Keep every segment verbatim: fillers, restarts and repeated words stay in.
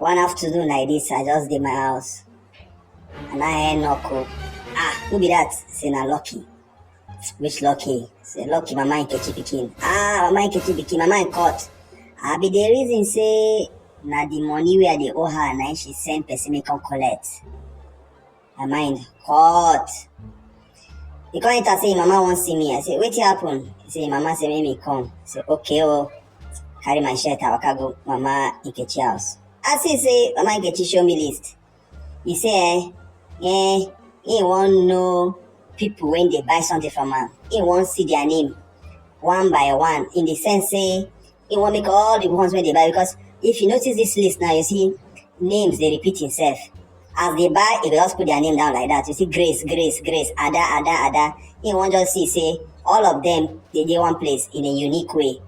One afternoon like this, I just dey my house. And I hear knock o. Ah, who be that? Say na Lucky. Which Lucky? Say Lucky, Mama Nkechi pikin. Ah, Mama Nkechi pikin, Mama in court. I be the reason say na the money wey I dey owe her, na she send person make come collect. My mind hot. He come enter say him mama wan see me. I say, "Wetin happen?" He say him mama say make me come. I say, "Okay o." Carry my shirt, I waka go Mama Nkechi house. I see say Mama Nkechi show me list. He say, eh, eh, he wan know people when they buy something from am. He wan see their name one by one, in the sense say he wan make all the ones wey dey buy, because if you notice this list now, you see names dey repeat himself. As they buy, he go just put their name down like that. You see Grace, Grace, Grace, Ada, Ada, Ada. He wan just see say all of them dey dey one place in a unique way.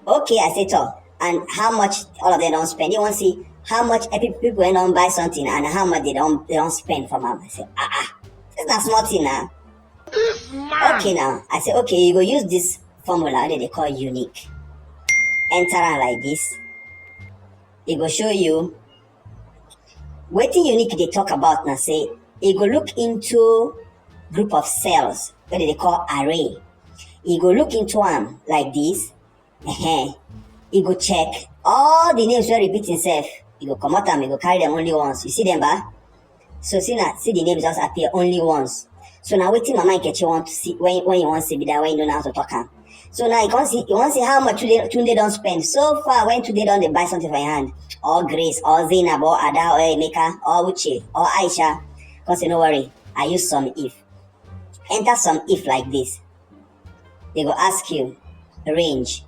Okay, I say, "Toh, and how much all of them don spend?" He wan see how much every people wey don buy something and how much they don, they don spend from am. I say, "Ah, ah, this na small thing na." This man. Okay now, I say, "Okay, you go use this formula wey they dey call unique. Enter am like this. E go show you wetin unique dey talk about na say e go look into group of cells wey they dey call array. E go look into am like this. Ehen. E go check all the names wey repeat himself. E go comot am, e go carry them only once. You see them, ba? So see na, see the names just appear only once. So na wetin Mama Nkechi want to see when, when you wan see be that, when you no know how to talk am. So now you come see, you wan see how much Tunde, Tunde don spend so far when Tunde don dey buy something for your hand. Or Grace, or Zainab, or Ada, or Emeka, or Uche, or Aisha. Come say, "No worry, I use some if." Enter some if like this. They go ask you range.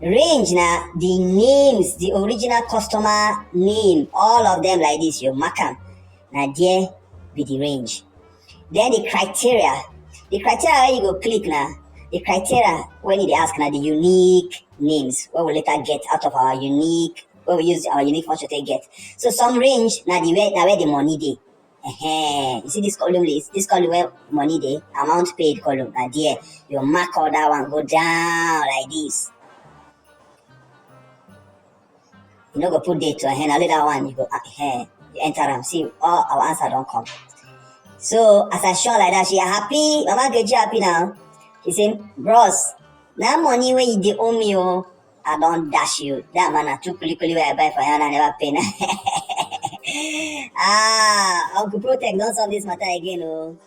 Range na the names, the original customer name, all of them like this, you mark am. Na there be the range. Then the criteria. The criteria wey you go click na, the criteria wey e dey ask na the unique names wey we later get out of our unique, wey we use our unique function take get. So some range na the where, na where the money dey. Ehen. You see this column list, this column where money dey, amount paid column, na there. You mark all that one, go down like this. You no go put date to, ehen, only that one, you go, ah, ehen, you enter am. See, all our answer don come. So as I show like that, she happy. Mama Nkechi happy now. He say, "Bros, that money wey you dey owe me o, I don dash you. That man na two kulikuli wey I buy for you and I never pay na." Ah, Uncle Protect don solve this matter again o.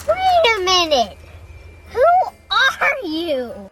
Wait a minute. Who are you?